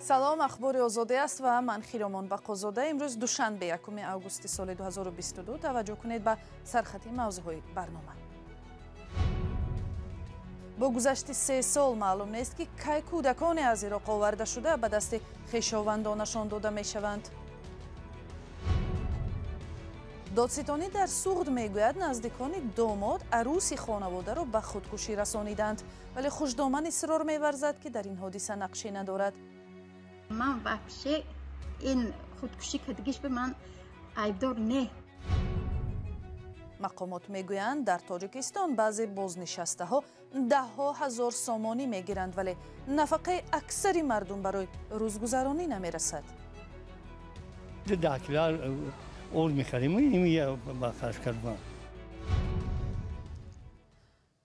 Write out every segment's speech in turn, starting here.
Салом, Ахбори Озодӣ аст ва ман Хиромон Бақозода. Имрӯз душанбе, 1 августи соли 2022. Таваҷҷӯҳ кунед ба сархати мавзӯъҳои барнома. Бо гузашти 3 сол маълум нест, ки кай кӯдаконе аз Ироқ оварда шуда ба дасти хешовандонашон дода мешаванд. Додситонӣ дар Суғд мегӯяд, наздикони домод арӯси хонаводаро ба худкушӣ расониданд, вале хушдоман исрор меварзад, ки дар ин ҳодиса нақше надорад. Ман вообще ин худкушӣ кардагиш ба ман айбдор не. Мақомот мегӯянд, дар Тоҷикистон баъзе бознишастаҳо даҳҳо ҳазор сомонӣ мегиранд, вале нафақаи аксари мардум барои рӯзгузаронӣ намерасад. 10 кило орд мехарем, ба харҷ кардам.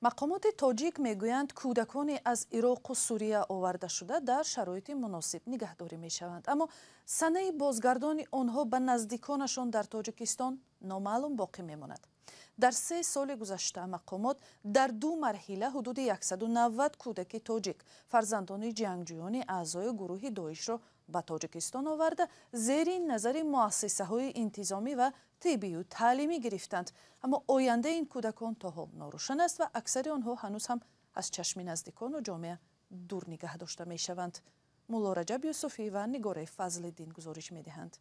Мақомоти тоҷик мегӯянд, кӯдаконе аз Ироқу Сурия оварда шуда дар шароити муносиб нигаҳдорӣ мешаванд, аммо санаи бозгардони онҳо ба наздиконашон дар Тоҷикистон номаълум боқӣ мемонад. Дар 3 соли гузашта мақомот дар 2 марҳила ҳудуди 190 кӯдаки тоҷик, фарзандони ҷангҷӯёни аъзои гурӯҳи Доишро ба Тоҷикистон оварда, зери назари муассисаҳои интизомӣ ва тиббию таълимӣ гирифтанд. Аммо ояндаи ин кӯдакон то ҳол норӯшан аст ва аксари онҳо ҳанӯз ҳам аз чашми наздикону ҷомеа дур нигаҳ дошта мешаванд. Мулло Раҷаб Юсуфӣ ва Нигораи Фазлиддин гузориш медиҳанд.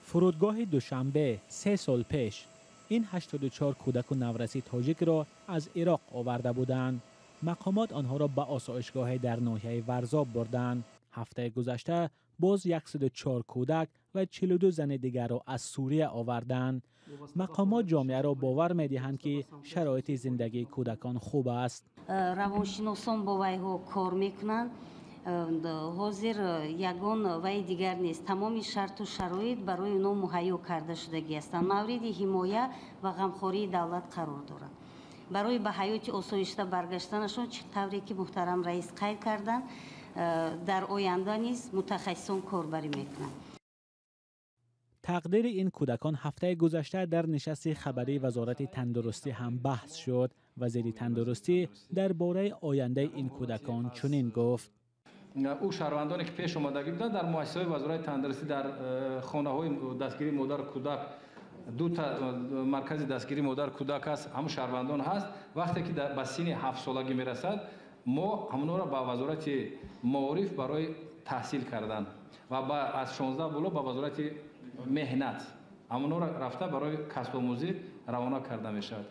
Фурудгоҳи Душанбе 3 сол пеш ин 84 кӯдаку навраси тоҷикро аз Ироқ оварда буданд. Мақомот онҳоро ба осоишгоҳе дар ноҳияи Варзоб бурданд. Ҳафтаи гузашта боз 104 кӯдак ва 42 зани дигарро аз Сурия оварданд. Мақомот ҷомеаро бовар медиҳанд, ки шароити зиндагии кӯдакон хуб аст. Равоншиносон бо вайҳо кор мекунанд. Ҳозир ягон вай дигар нест. Тамоми шарту шароит барои онҳо муҳайё карда шудагӣ ҳастанд. Мавриди ҳимоя ва ғамхории давлат қарор доранд. Барои ба ҳаёти осоишта баргаштанашон, чӣ тавре ки муҳтарам раис қайд карданд, дар оянда низ мутахассисон корбарӣ мекунанд. Тақдири ин кӯдакон ҳафтаи гузашта дар нишасти хабарии Вазорати тандурустӣ ҳам баҳс шуд. Вазири тандурустӣ дар бораи ояндаи ин кӯдакон чунин гуфт: Ӯ шаҳрвандоне ки пеш омадагӣ буданд дар муассисаҳои Вазорати тандурустӣ, дар хонаҳои дастгирии модару кӯдак, 2 та маркази дастгирии модару кӯдак аст, ҳамун шаҳрвандон ҳаст. Вақте ки ба синни 7 солагӣ мерасад, мо ҳамонҳоро ба Вазорати маориф барои таҳсил кардан ва аз 16 боло ба Вазорати меҳнат ҳамонҳоро рафта барои касбомӯзӣ равона карда мешавад.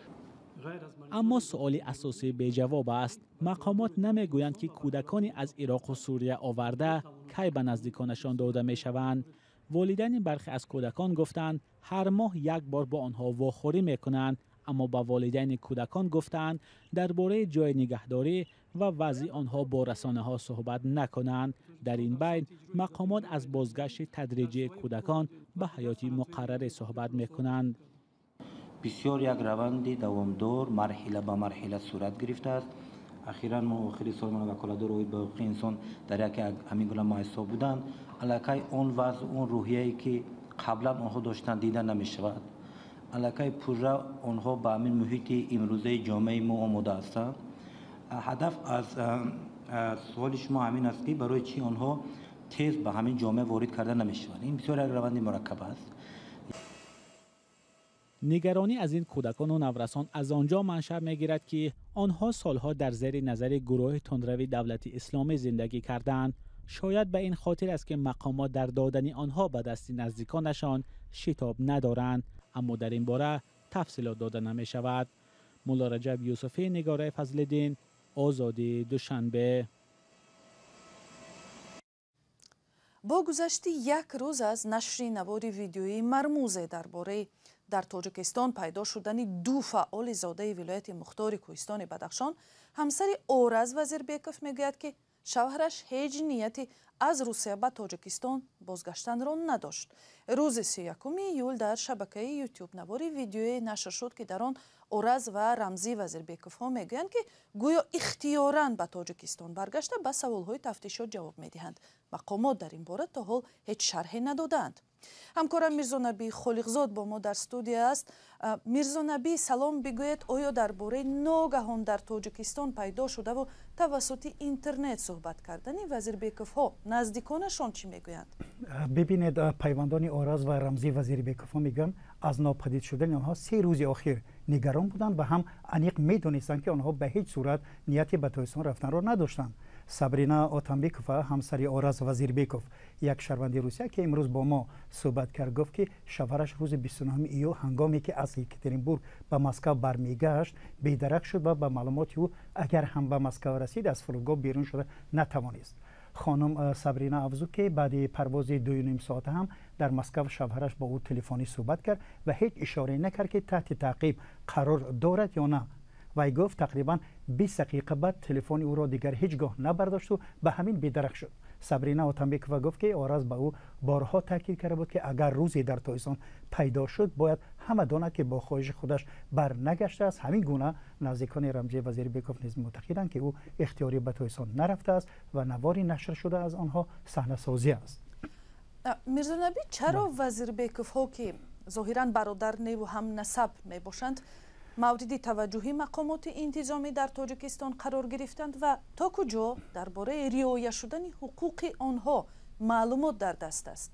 Аммо суоли асосӣ беҷавоб аст. Мақомот намегӯянд, ки кӯдакони аз Ироқу Сурия оварда кай ба наздиконашон дода мешаванд. Волидайни бархе аз кӯдакон гуфтанд, ҳар моҳ як бор бо онҳо вохӯрӣ мекунанд, аммо ба волидайни кӯдакон гуфтанд, дар бораи ҷои нигаҳдорӣ ва вазъи онҳо бо расонаҳо суҳбат накунанд. Дар ин байн мақомот аз бозгашти тадриҷии кӯдакон ба ҳаёти муқаррарӣ суҳбат мекунанд. Бисёр як раванди давомдор марҳила ба марҳила сурат гирифтааст. Ахиран мо охири сол мана ваколатдор оид ба ҳуқуқи инсон дар яке аз ҳамин гуна муассисаҳо буданд. Аллакай он вазъ, он рӯҳияе ки қаблан онҳо доштанд, дида намешавад. Аллакай пурра онҳо ба ҳамин муҳити имрӯзаи ҷомеаи мо омода ҳастанд. Ҳадаф аз суоли шумо ҳамин аст, ки барои чӣ онҳо тез ба ҳамин ҷомеа ворид карда намешаванд. Ин бисёр як раванди мураккаб аст. Нигаронӣ аз ин кӯдакону наврасон аз он ҷо маншаъ мегирад, ки онҳо солҳо дар зери назари гурӯҳи тундрави Давлати Исломӣ зиндагӣ карданд. Шояд ба ин хотир аст, ки мақомот дар додани онҳо ба дасти наздиконашон шитоб надоранд, аммо дар ин бора тафсилот дода намешавад. Мулло Раҷаб Юсуфӣ, Нигораи Фазлиддин, Озодӣ, Душанбе. Бо гузашти як рӯз аз нашри навори видеоии мармузе дар бораи дар Тоҷикистон пайдо шудани 2 фаъоли зодаи вилояти мухтори Кӯҳистони Бадахшон, ҳамсари Ораз Вазирбеков мегӯяд, ки шавҳараш ҳеҷ нияти аз Русия ба Тоҷикистон бозгаштанро надошт. Рӯзи 31 июл дар шабакаи Ютуб навори видеое нашр шуд, ки дар он Ораз ва Рамзӣ Вазирбековҳо мегӯянд, ки гӯё ихтиёран ба Тоҷикистон баргашта ба саволҳои тафтишот ҷавоб медиҳанд. Мақомот дар ин бора то ҳол ҳеҷ шарҳе надодаанд. Ҳамкорам Мирзонаби Холиқзод бо мо дар студия аст. Мирзонаби, салом. Бигӯед, оё дар бораи ногаҳон дар Тоҷикистон пайдо шудаву тавассути интернет суҳбат кардани Вазирбековҳо наздиконашон чӣ мегӯянд? Бибинед, пайвандони Ораз ва Рамзӣ Вазирбековҳо мегӯянд, аз нопадид шудани онҳо 3 рӯзи охир нигарон буданд ва ҳам аниқ медонистанд, ки онҳо ба ҳеҷ сурат нияти ба Тоҷикистон рафтанро надоштанд. Сабрина Отамбекова, ҳамсари Ораз Вазирбеков, як шаҳрванди Русия, ки имрӯз бо мо суҳбат кард, гуфт, ки шавҳараш рӯзи 29 июл, ҳангоме ки аз Екатеринбург ба Москав бармегашт, бедарак шуд ва ба маълумоти ӯ, агар ҳам ба Москав расид, аз фурудгоҳ берун шуда натавонист. Хонум Сабрина афзуд, ки баъди парвози 2,5 соата ҳам дар Москав шавҳараш бо ӯ телефонӣ суҳбат кард ва ҳеҷ ишорае накард, ки таҳти таъқиб қарор дорад ё на. Вай гуфт, тақрибан 20 дақиқа баъд телефони ӯро дигар ҳеҷ гоҳ набардошту ба ҳамин бедарак шуд. Сабрина Отамбекова гуфт, ки Ораз ба ӯ борҳо таъкид карда буд, ки агар рӯзе дар Тоҷикистон пайдо шуд, бояд ҳама донад, ки бо хоҳиши худаш барнагаштааст. Ҳамин гуна наздикони Рамзӣ Вазирбеков низ муътақиданд, ки ӯ ихтиёрӣ ба Тоҷикистон нарафтааст ва навори нашр шуда аз онҳо саҳнасозӣ аст. Мирзонаби, чаро Вазирбековҳо, ки зоҳиран бародар неву ҳамнасаб мебошанд, мавриди таваҷҷӯҳи мақомоти интизомӣ дар Тоҷикистон қарор гирифтанд ва то куҷо дар бораи риоя шудани ҳуқуқи онҳо маълумот дар даст аст?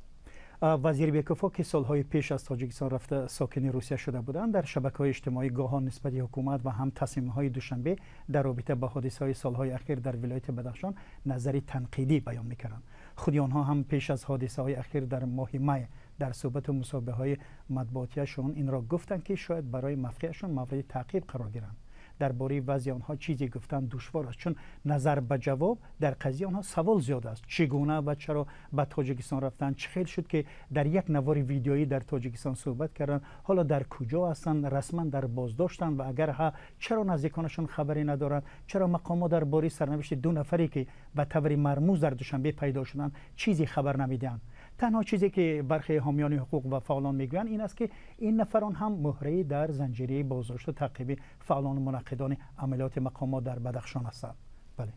Вазирбековҳо, ки солҳои пеш аз Тоҷикистон рафта сокини Русия шуда буданд, дар шабакаҳои иҷтимоӣ гоҳон нисбати ҳукумат ва ҳам тасмимҳои Душанбе дар робита ба ҳодисаҳои солҳои ахир дар вилояти Бадахшон назари танқидӣ баён мекарданд. Худи онҳо ҳам пеш аз ҳодисаҳои ахир дар моҳи май дар суҳбату мусоҳибаҳои матбуотияшон инро гуфтанд, ки шояд барои мавқеашон мавриди таъқиб қарор гиранд. Дар бораи вазъи онҳо чизе гуфтан душвор аст, чун назар ба ҷавоб дар қазияи онҳо савол зиёд аст: чӣ гуна ва чаро ба Тоҷикистон рафтанд? Чӣ хел шуд, ки дар як навори видеоӣ дар Тоҷикистон суҳбат карданд? Ҳоло дар куҷо ҳастанд? Расман дар боздоштанд ва агар ҳа, чаро наздиконашон хабаре надоранд? Чаро мақомот дар бораи сарнавишти ду нафаре, ки ба таври мармуз дар Душанбе пайдо шуданд, чизе хабар намедиҳанд? Танҳо чизе, ки бархе ҳомиёни ҳуқуқ ва фаъолон мегӯянд, ин аст, ки ин нафарон ҳам муҳраи дар занҷираи боздошту таъқиби фаъолону мунаққидони амалиёти мақомот дар Бадахшон ҳастанд. Бале.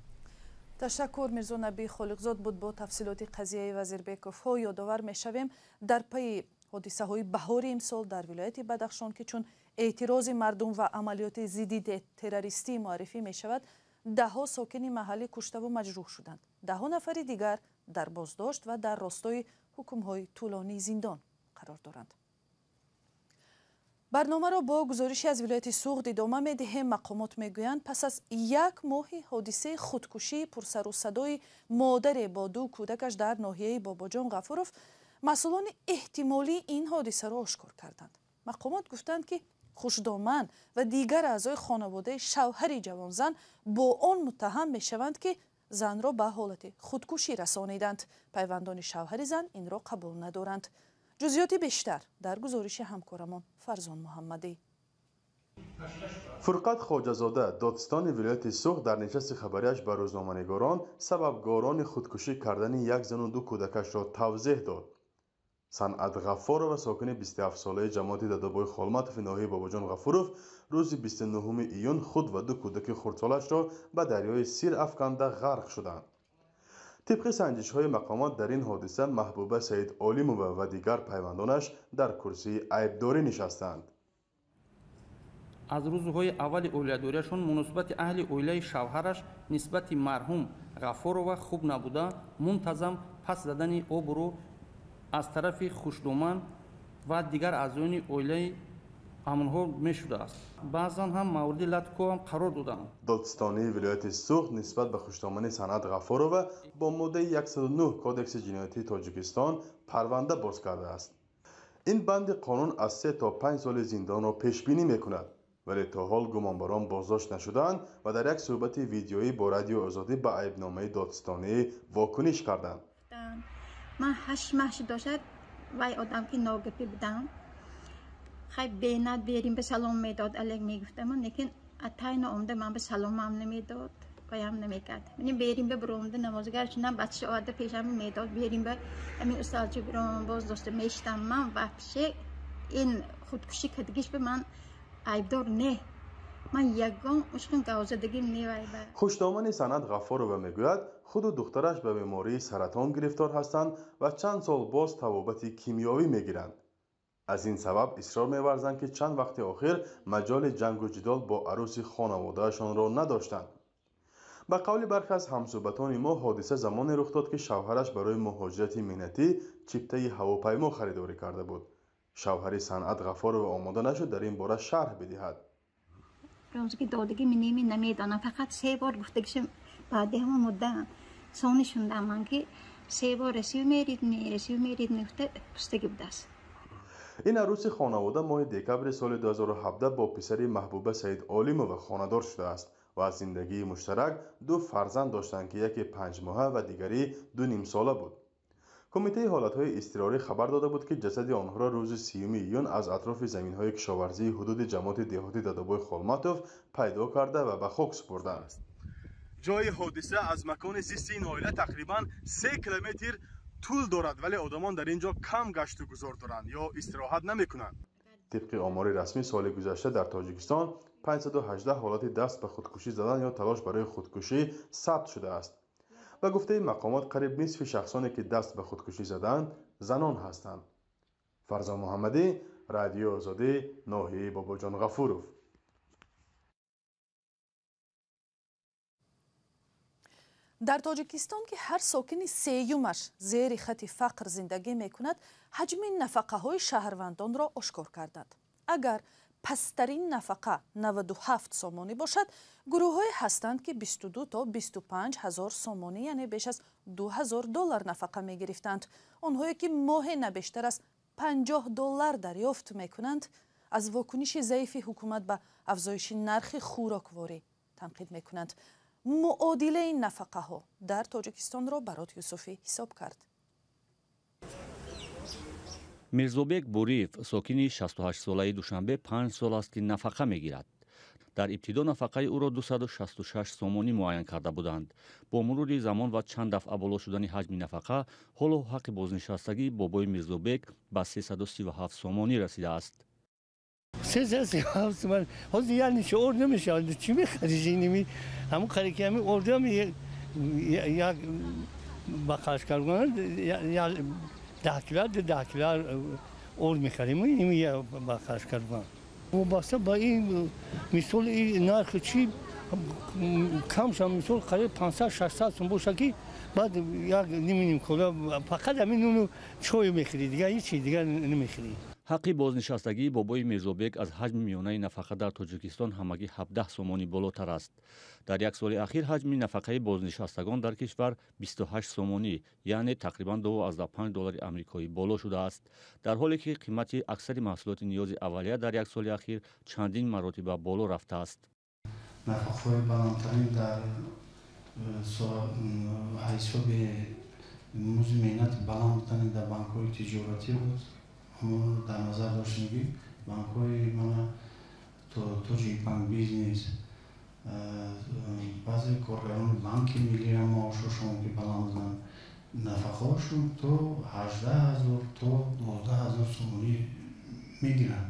Ташаккур. Мирзонаби Холиқзод буд бо тафсилоти қазияи Вазирбековҳо. Ёдовар мешавем, дар пайи ҳодисаҳои баҳори имсол дар вилояти Бадахшон, ки чун эътирози мардум ва амалиёти зидди террористӣ муаррифӣ мешавад, даҳҳо сокини маҳаллӣ куштаву маҷрӯҳ шуданд, даҳҳо нафари дигар дар боздошт ва дар ростои ҳукмҳои тӯлонии зиндон қарор доранд. Барномаро бо гузориши аз вилояти Суғд идома медиҳем. Мақомот мегӯянд, пас аз як моҳи ҳодисаи худкушии пурсарусадои модаре бо ду кӯдакаш дар ноҳияи Бобоҷон Ғафуров, масъулони эҳтимолии ин ҳодисаро ошкор карданд. Мақомот гуфтанд, ки хушдоман ва дигар аъзои хонаводаи шавҳари ҷавонзан бо он муттаҳам мешаванд, ки занро ба ҳолати худкушӣ расониданд. Пайвандони шавҳари зан инро қабул надоранд. Ҷузъиёти бештар дар гузориши ҳамкорамон Фарзон Муҳаммадӣ. Фурқат Хоҷазода, додситони вилояти Суғд, дар нишасти хабарияш ба рӯзноманигорон сабабгорони худкушӣ кардани як зану ду кӯдакашро тавзеҳ дод. Санъат Ғаффорова, сокини 27-солаи ҷамоати Дадобои Холматови ноҳияи Бобоҷон Ғафуров, рӯзи 29 июн худ ва ду кӯдаки хурдсолашро ба дарёи Сир афканда ғарқ шуданд. Тибқи санҷишҳои мақомот, дар ин ҳодиса Маҳбуба Саидолимова ва дигар пайвандонаш дар курсии айбдорӣ нишастанд. Аз рӯзҳои аввали оиладориашон муносибати аҳли оилаи шавҳараш нисбати марҳум Ғаффорова хуб набуда, мунтазам паст задани обрӯ аз тарафи хушдоман ва дигар аъзоёни оилаи ҳамонҳо мешудааст, баъзан ҳам мавриди латукӯб қарор доданд. Додситонии вилояти Суғд нисбат ба хушдомани Санъат Ғаффорова бо моддаи 109 Кодекси ҷиноятии Тоҷикистон парванда боз кардааст. Ин банди қонун аз 3 то 5 соли зиндонро пешбинӣ мекунад, вале то ҳол гумонбарон боздошт нашудаанд ва дар як суҳбати видеоӣ бо Радиои Озодӣ ба айбномаи додситонӣ вокуниш карданд. Ман 8 маҳ шудошад, вай одам ки ногапӣ будам, хай бенад берим ба салом медод, алек мегуфтам, лекин атайно омда ман ба саломам намедод, ваям намекард. Мани берим ба биромда намозгар шунам, бача оварда пешам медод, берим ба ҳамин усталчи биром, боз доста мештам. Ман вообще ин худкушӣ кардагиш ба ман айбдор не. Ман ягон ушхин гавзадагим невай ба. Хушдомани Санъат Ғаффорова мегӯяд, худу духтараш ба бемории саратон гирифтор ҳастанд ва чанд сол боз табобати кимиёвӣ мегиранд. Аз ин сабаб исрор меварзанд, ки чанд вақти охир маҷоли ҷангу ҷидол бо арӯси хонаводаашонро надоштанд. Ба қавли бархе аз ҳамсӯҳбатони мо, ҳодиса замоне рух дод, ки шавҳараш барои муҳоҷирати меҳнатӣ чиптаи ҳавопаймо харидорӣ карда буд. Шавҳари Санъат Ғаффорова омода нашуд дар ин бора шарҳ бидиҳад. Розги додагӣ минеми намедонам, фақат се бор гуфтагишам. Баъди ҳамон мудда сони шундам ман, ки се бор Россию мерид, Россию мерид мегуфта пустагӣ будааст. Ин арӯси хонавода моҳи декабри соли 2017 бо писари Маҳбуба Саид Олимова хонадор шудааст ва аз зиндагии муштарак ду фарзанд доштанд, ки яке 5-моҳа ва дигарӣ 2,5 сола буд. Кумитаи ҳолатҳои изтирорӣ хабар дода буд, ки ҷасади онҳоро рӯзи 30 июн аз атрофи заминҳои кишоварзии ҳудуди ҷамоати деҳоти Дадобои Холматов пайдо карда ва ба хок супурданд. Ҷои ҳодиса аз макони зисти ин оила тақрибан 3 километр тӯл дорад, вале одамон дар ин ҷо кам гашту гузор доранд ё истироҳат намекунанд. Тибқи омори расмӣ, соли гузашта дар Тоҷикистон 518 ҳолати даст ба худкушӣ задан ё талош барои худкушӣ сабт шудааст. Ба гуфтаи мақомот, қариб нисфи шахсоне, ки даст ба худкушӣ заданд, занон ҳастанд. Фарзон Муҳаммадӣ, Радиои Озодӣ, ноҳияи Бобоҷон Ғафуров. Дар Тоҷикистон, ки ҳар сокини сеюмаш зери хати фақр зиндагӣ мекунад, ҳаҷми нафақаҳои шаҳрвандонро ошкор карданд. Агар пасттарин нафақа 97 сомонӣ бошад, гурӯҳҳое ҳастанд, ки 22 то 25 ҳазор сомонӣ, яъне беш аз 2000 доллар нафақа мегирифтанд. Онҳое, ки моҳе на бештар аз 50 доллар дарёфт мекунанд, аз вокуниши заифи ҳукумат ба афзоиши нархи хӯрокворӣ танқид мекунанд. Муодилаи нафақаҳо дар Тоҷикистонро Барот Юсуфӣ ҳисоб кард. Мирзобек Буриев, сокини 68-солаи Душанбе, 5 сол аст, ки нафақа мегирад. Дар ибтидо нафақаи ӯро 266 сомонӣ муайян карда буданд. Бо мурури замон ва чанд дафъа боло шудани ҳаҷми нафақа, ҳоло ҳаққи бознишастагии бобои Мирзобек ба 337 сомонӣ расидааст. 337 сомонӣ ҳозир яъне чи орд намешавад. Чӣ мехариш? Иними ҳамун қари ки ҳамин ордам як ба қарш кардан 10 кило, 10 кило орд мехарем, иними ба қарш кардан. Вобаста ба ин мисол нархи чи камшам, мисол қариб 500, 600 сум боша, ки баъд як ниминим кола, фақат ҳамин нуну чою мехӯрӣ, дигар ҳеҷ чи дигар намехӯрӣ. Ҳаққи бознишастагии бобои Мирзобек аз ҳаҷми миёнаи нафақа дар Тоҷикистон ҳамагӣ 17 сомонӣ болотар аст. Дар як соли ахир ҳаҷми нафақаи бознишастагон дар кишвар 28 сомонӣ, яъне тақрибан 2,5 доллари амрикоӣ боло шудааст, дар ҳоле ки қимати аксари маҳсулоти ниёзи аввалия дар як соли ахир чандин маротиба боло рафтааст. Нафақаҳои баландтарин дар ҳисоби музди меҳнати баланд будани дар банкҳои тиҷоратӣ буд. Мо дар назар доштем, ки банкҳои мана Тоҷикбанк Бизнес, баъзе коргарони Банки Миллиам маошошон ки баланд буданд, нафақаҳошон то 18 000, то 12 000 сомонӣ мегиранд.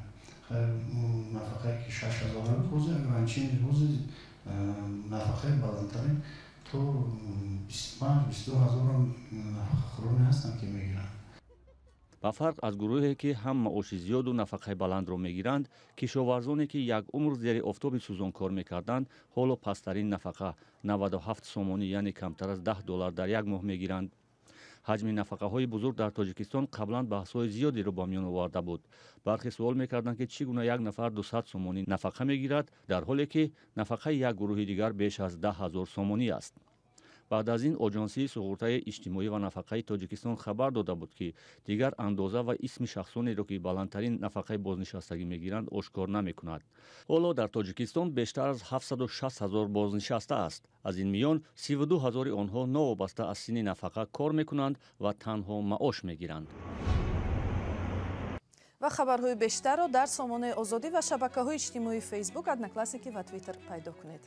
Нафақае ки 6000 ҳозир ограничение, ҳозир нафақаи баландтарин то 25, 22 ҳазорам нафақахӯроне ҳастанд, ки мегиранд. Ба фарқ аз гурӯҳе, ки ҳам маоши зиёду нафақаи баландро мегиранд, кишоварзоне, ки як умр зери офтоби сӯзон кор мекарданд, ҳоло пасттарин нафақа 97 сомонӣ, яъне камтар аз 10 доллар дар як моҳ мегиранд. Ҳаҷми нафақаҳои бузург дар Тоҷикистон қаблан баҳсҳои зиёдеро ба миён оварда буд. Бархе суол мекарданд, ки чӣ гуна як нафар 200 сомонӣ нафақа мегирад, дар ҳоле ки нафақаи як гурӯҳи дигар беш аз 10 000 сомонӣ аст. Баъд аз ин Оҷонсии суғуртаи иҷтимоӣ ва нафақаи Тоҷикистон хабар дода буд, ки дигар андоза ва исми шахсонеро, ки баландтарин нафақаи бознишастагӣ мегиранд, ошкор намекунад. Ҳоло дар Тоҷикистон бештар аз 760 ҳазор бознишаста аст. Аз ин миён 32 ҳазори онҳо новобаста аз синни нафақа кор мекунанд ва танҳо маош мегиранд. Ва хабарҳои бештарро дар сомонаи Озодӣ ва шабакаҳои иҷтимоии Фейсбук, Одноклассники ва Твиттер пайдо кунед.